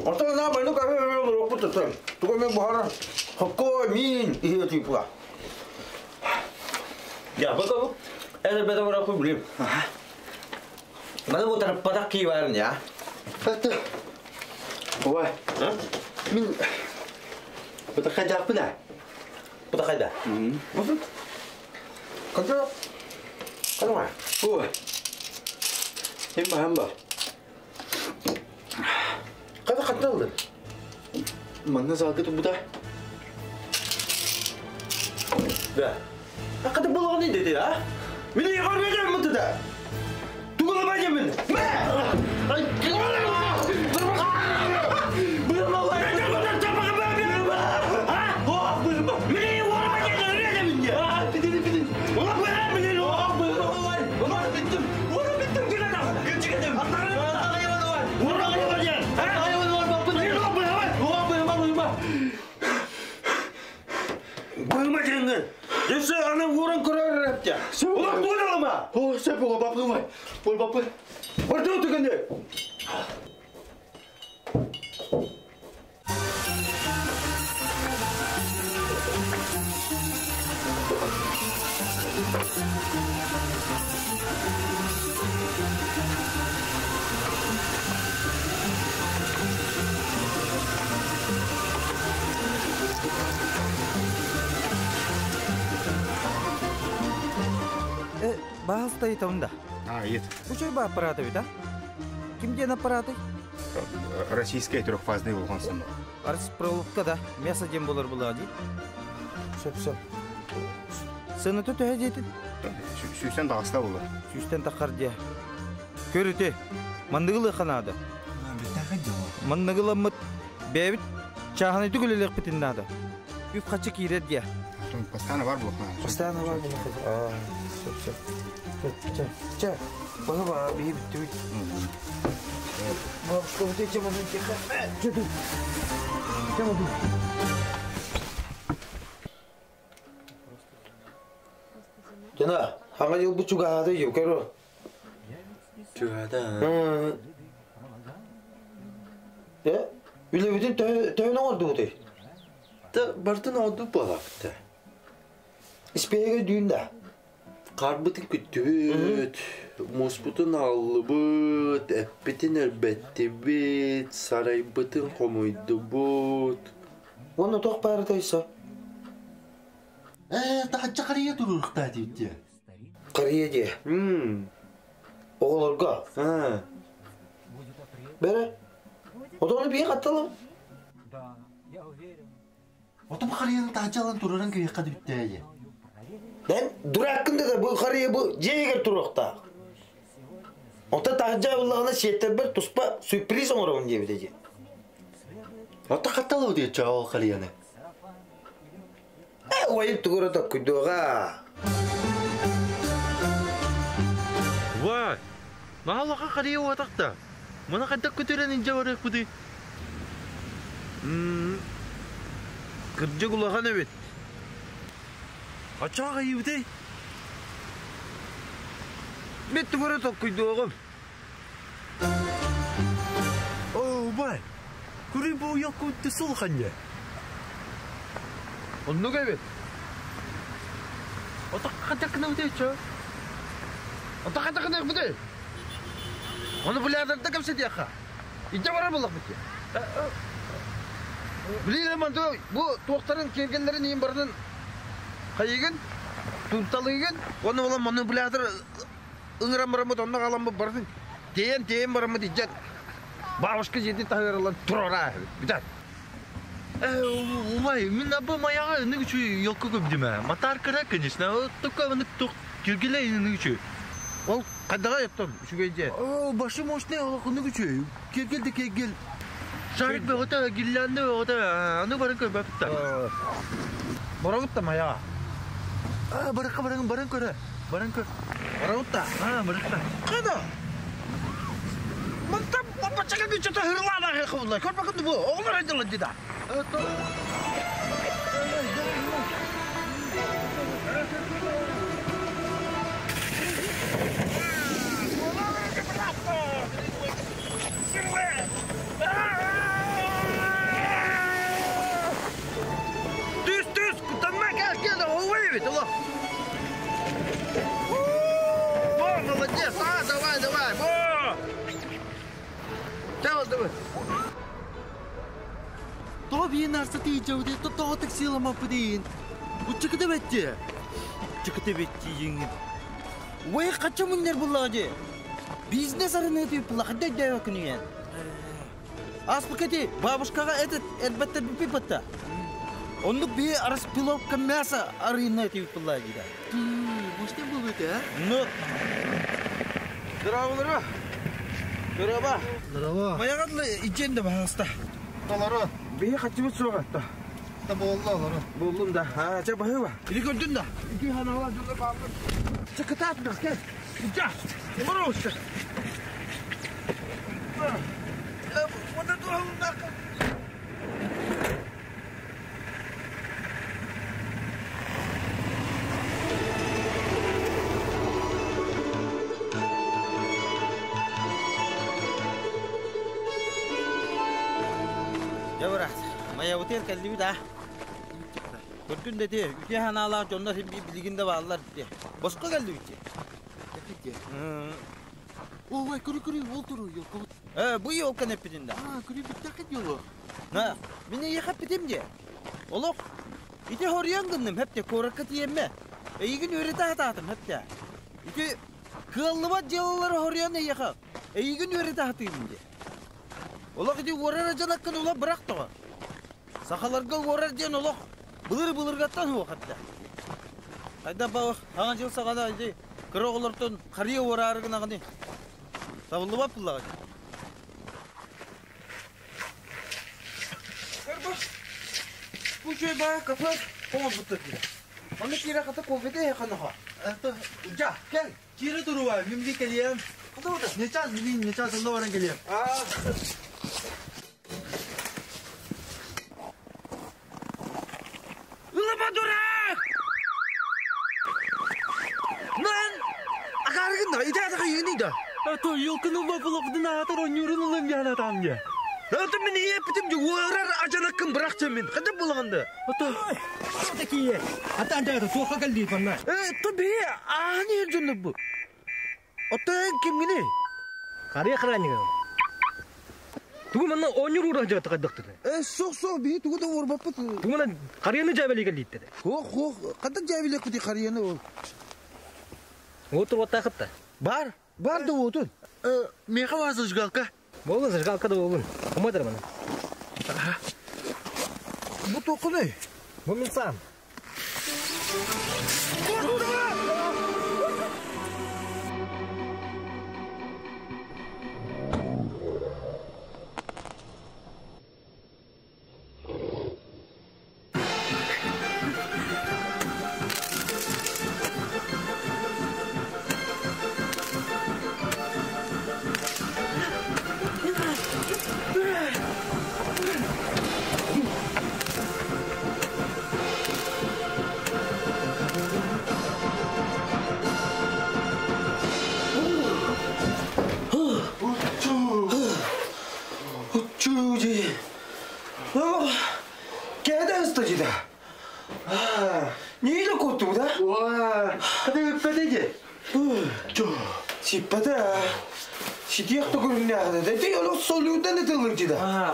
Ортон на байну кафе мен рок бутты. Туга мен бухара. Хокко мин ihe типа. Я, бака Это беттер бар aku билим. Мана бу тарап падак ки барын я. Это. Ой. Мин Бу кайда бына. Бу кайда? Кайда? Кайда? Ой. Хем хам бар. Кайда катталды? Манна залгы буда. Да. А кайда болгон деди, а? Мени көрбөгөн муту да. Тугула мен. Ай, О, сөп оға бапы май. Бол бапы. Барды түгенде. Баһалста итамда. А, ет. Учой ба аппараты бит, а? Ким ден аппараты? Российская трехфазный болгонсон. Арс проволока да, мясо дем болар була ди. Сөп сөп. Сыны төтө дейтин? Сүүстен тағыста болар. Сүүстен тақар де. Көрүтө, мандыгылы ханады. Мандыгыламыт бәбит чаханы түгүлелек битин нады. Үп качы кирет де. Постоянно бар булах. Постоянно бар булах. А, сөп сөп. Чэ, чэ. Бага ба би бит. Бабушка, вот эти вот тихо. Че тут? Че вот тут? Жана, аңа жыл бу чугаады жу, көрө. Чугада. Э? Үле бүтүн төһөн оңорду бу Та бартын оду балакты. Испеге дүйүндө. Карбытын күттүбүт, муспутун аллыбыт, эппитин эрбеттибит, сарайбытын хомуйдубут. Оны тох бары тайса. Тахача кария турурукта дейт. Кария де. Оголорго. Бере. Отону бие катталым. Отом карияны тахачалан туруран күйекка дибитте. Эн дураккын да бу харыйа бу дьиэгэр туруохтаах. Онтон таһырдьа буллаҕына сиэттэрбэр туспа сюрприз оҥоробун диэбитэ дии. Оттон хатталау диэччи ол харыйаны? Э, уайым тугу эрэ токкуйдуоҕа. Вай, наһаа харыйа уотахта. Маны хайдах көтүрэн илдьэ барыахпытый? Кырдьык улахан эбит. Оччоҕо хайыыбытый? Мин тугу эрэ толкуйдуоҕум. Оо, бай, курый бу уйаккутты сулханья. Оннук эбит. Ото хатакнабыты чо? Ото хатакнабыты? Оны булярдарда кэпсэтиэххэ. Иччэ барар буоллахпыт дии. Билигин манты бу туохтарын киэргэллэрин иин барытын хайыгын, тутталыгын, уонна буолан манипулятор ыҥыран бараммыт онно халаммыт барытын тиэйэн тиэйэн бараммыт иччэ бабушка дьиэтин таһыаралан турара бүтэр. Умай, мин абы маяга ынык үчүй елка көбдүмэ. Матар кыра, конечно, только ынык тух киргиле ынык үчүй. Ол хайдаҕа еттон үчүгэй дьиэ. О, башы мощный олох ынык үчүй. Киргил да киргил. Шарик бөҕөтө, гирлянда бөҕөтө, аны баран көрбөппүт. Барабыт да маяга. А, барыкка баран баран көрө. Баран көр. Барабыт да. А, барыкка. Када. Мантан бачака күчөтө хырлаана хылла. Көрбөкүн бу. Оҕолор айдылар дии да. Түс, түс, куттанма, кел, кел, оҕуй эбит, олох. Во, молодец, а, давай, давай, во! Давай, давай. Тоҕо биир нарса тиийдьэбитий, тоҕо таксиламаппытыйын? Уччукута бэтти. Уччукута бэтти Ой, хачча муннар буллаҕа дии. Бизнес арыныа тыыппылла, хадда өйдөөбөккүнүйэн. Аспыкати бабушкаҕа этот эрбэттэр бүппүт Оннук бии распиловка мяса арыйна тыыппылла дида. Может, был это, а? Ну, Здравствуй, Здорово. Здорово. Маягадлы ичен да баһаста. Толору. Бии хачыбыт суоҕа. Да болла олору. Боллум да. А, ча баһыба. Или көрдүн да. Ики ханалар жолда баалар. Ча кытаат кел. Жа. Мороуша. Вот это Дьэ быраат, майабытыгар кэллибит аа. Көрдүн да дии, үтүө санаалаах дьоннор син билигин да бааллар дии. Босхо кэллибит дии. Дии. Ой, көрү көрү, ол туру, елка. Э, бу елканы эппитин да. А, көрү биттэх ело. На, мин эйиэхэ эппитим дии. Олох, ити хоруйан гынным, хэпте, куоракка тиийэммэ. Эйигин үөрэтэ сатаатым, хэпте. Ити кыаллыбат дьыалалары хоруйан эйиэхэ, эйигин үөрэтэ сатыыбын дии. Олох ити уорар дьанаккын ула бырах тоҕо. Сахаларга уорар диэн олох былыр-былыргаттан суох этэ. Хайда баҕах хаҥа дьыл саҕана ити кыра оҕолортон харыйа уораары гынаҕыный? Табыллыбат буллаҕа дии. Бу үчүгэй баҕа кафе оҥорбуттар дии. Манна киирэ хата кофеда иһэ ханаха. Дьа, кэл. Киирэ туруа, мин би кэлиэм. Нечаас билин, нечаас онно баран кэлиэм. Ылыма дурак! Нан! Акаарыгын да, ити атаха йыгыный да. А то елканы бапылапытын аатар онньуурун ылым яна таамня. Это мин иэппитим дьэ уорар ажанаккын бырахча мин. Хата булаҕында. Ото Такие. А там да это туоха кэллии манна. Э, то бии ааһан иһэр дьоннор бу. Оттон эн кимҥиний? Харыйа охраннига. Тугу манна оонньуур уура дьэ хайдахтыр. Э, суох суох бии тугу да уорбаппыт. Тугу манна харыйаны дьээбэлии кэллииттэр. Хуох хуох, хантан дьээбилиэхпитий харыйаны ол? Уотур уоттаахытта. Бар, бар да уотун. Э, меха бар зажигалка. Буолун зажигалка да буолун. Умайдар маны. Бу туоххунуй? Бу мин саам.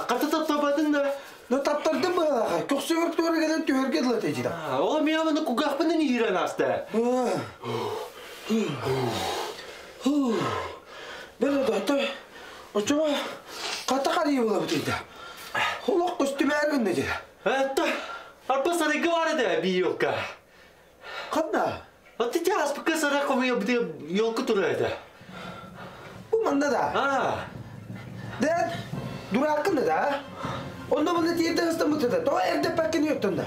Хата таптабатын да. Но таптардым быһалаха. Көксөбөр туора кэлэн түһэргэ дылы тежида. Ол миаманы кугахпынан иирэн аста. Бele дотой. Очома ката карый була бутыйда. Холок көстүмээр гынна дии. Это арпа сарайга бар edi би елка. Канда? Вот эти аспыка сарай комуя бите елка турайды. Бу манда да. А. Ден дуракын да. Онда бұны тиерде ыстамытыда. То эрде пәккені өттінді.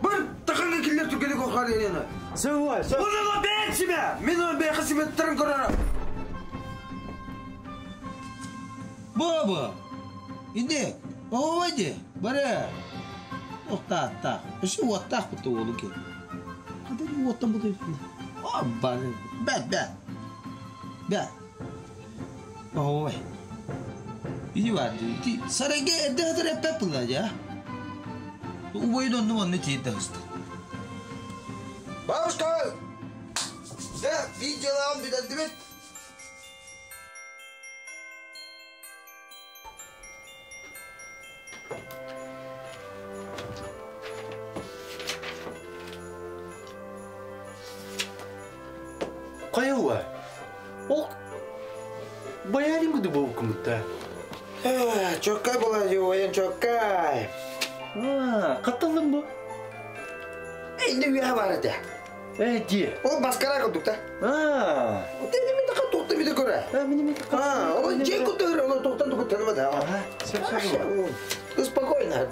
Бір тақыңы келер түкелі қорқар ені. Сауа, сауа. Оны бән себе! Мен оны бәйқі себе тұрын көрері. Баба, иди, оойди, бары. Оқтақ, үші оттақ бұты олу кел. Қадар оттан бұты О, бары, бәт, бәт. Бәт. Ой. Иди бар, ти сарайга эрде хатыр эппеп була ja. Убойдон онну онну тиидде хысты. Бабушка! Да, видеолам битәддибит. Кая Ол баярин гүдү болуп кымытта. Чоккай була воен чоккай. Катталдың бу? Энди уя бар эте. Э, ди. Ол баскара кылдык да. Деди мен така токта биде көрө. Мени мен А, ол жек көтөр, ол токтан токтан таныбады. Все, все. Спокойно.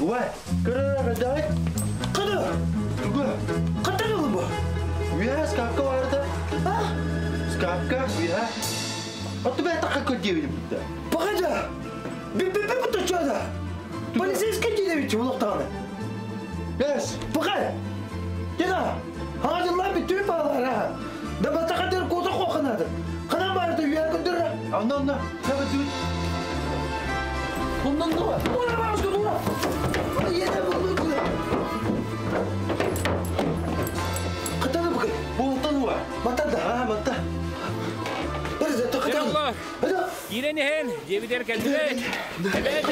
Уай, көрөр дай. Кыды. Тугу. Каттан олу бу? Уя, скапка барды. А? Скапка, уя. Оту бә така көдебин бутта. Погода. Би би би бутта чада. Полицейский дедебит улуктаганы. Yes. Погода. Деда. Хажылар би түп алар ha. Да батака дер коза коканады. Кана барды уя көндөр. Анна, анна. Сәбә түт. Оннан да бар. Ура бабушка, ура. Еде булду. Катаны букы. Болтан уа. Матанда. А, матта. Бір зәтті катаны. Киирэн иһэн, дьиэбитигэр кэллибит. Эбээт.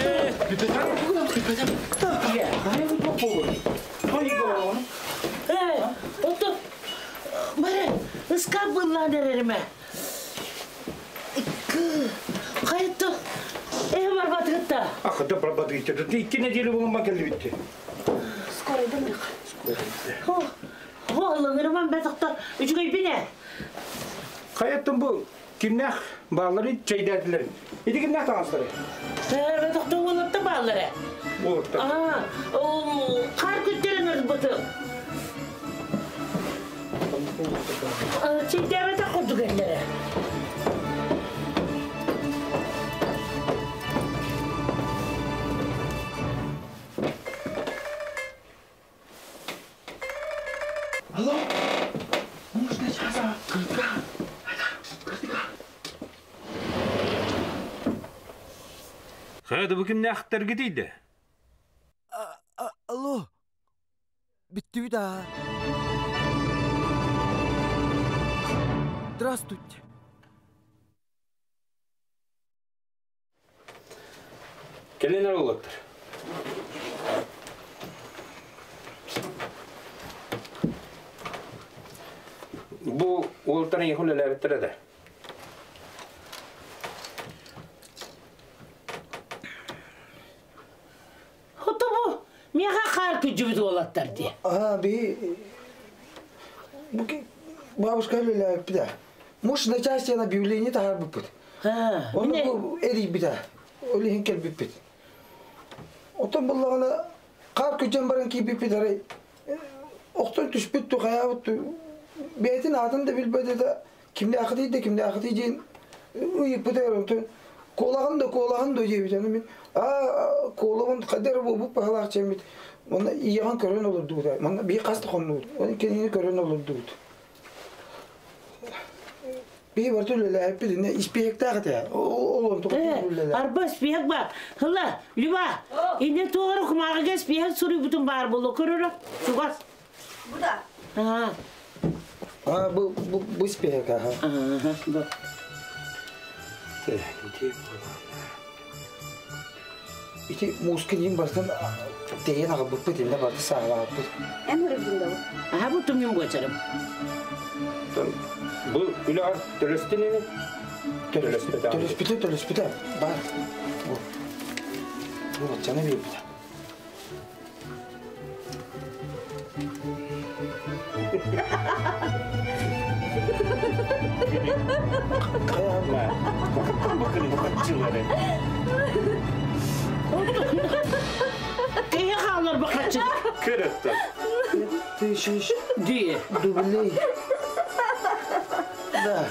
Отто, бары, ыскап быллаан эрериме. Кайтты. Э, барбатыгытта. Ахыда барбатыгытта. Икки неделя болма келбитти. Скоро идем. О, лыңырман бәтіқті үчүгэй бине. Каяттын бу кимнах баллары чайдадылар. Иди кимнах таңастары? Бәтіқті олыпты баллары. Олыпты. А, қар күттерін ырбыты. Чайдабыта құрды келлері. Алло? Можно сейчас? Кырка. Хайда бу кимнахтар гидейди? Алло. Битти да. Здравствуйте. Кэлин эрэ уолаттар. Бу уолтар эйиэхэ үлэлээбиттэрэ да? Ото бу миэхэ хаар күдьүбүт уолаттар дии. Аа, би бу бабушка үлэлээбиппит. Муж на части на объявление таһаарбыппыт. Оны бу эрийбитэ. Ол иһин кэлбиппит. Оттон буллаҕына хаар күдьэн баран киирбиппит арай охтон түспүт ту хайаабыт ту бэйэтин аатын да билбэтэ да кимнээхитий да кимнээхитий диэн ыйыппыта онтон куолаҕын да куолаҕын да диэбит аны мин аа куолабын хайда эрэ буолбут баһылаах чэммит манна ийэҕин көрөн олордубут манна биир хас да хоннубут оны кинини көрөн олордубут биһи барыта үлэлээбиппит инне испиэһэктээх этэ ол онтука үлэлээ Арба испиэһэк баар. Хыла, Люба, инне туох эрэ кумааҕыга испиэһэк суруйбутун баар буолуо көрөрө. Чугас. Бу да. Аа. А, бу бу бу испиэһэк аха. Аха, бу. Ити мууска ньим барытын тэйэн аҕалбыппыт, иннэ барыта сааһылаабыппыт. Эн өрөбүн да бу? Аха, бу түмүн буочарым. Бу үлэҕэр төлөстүн ини? Төлөспүтэ. Төлөспүтэ, төлөспүтэ. Бар. Бу. Бу баччаны биэрбитэ. Киһи хаалар бахаччы. Кырытты. Тысяч. Дии. Рублей. Да.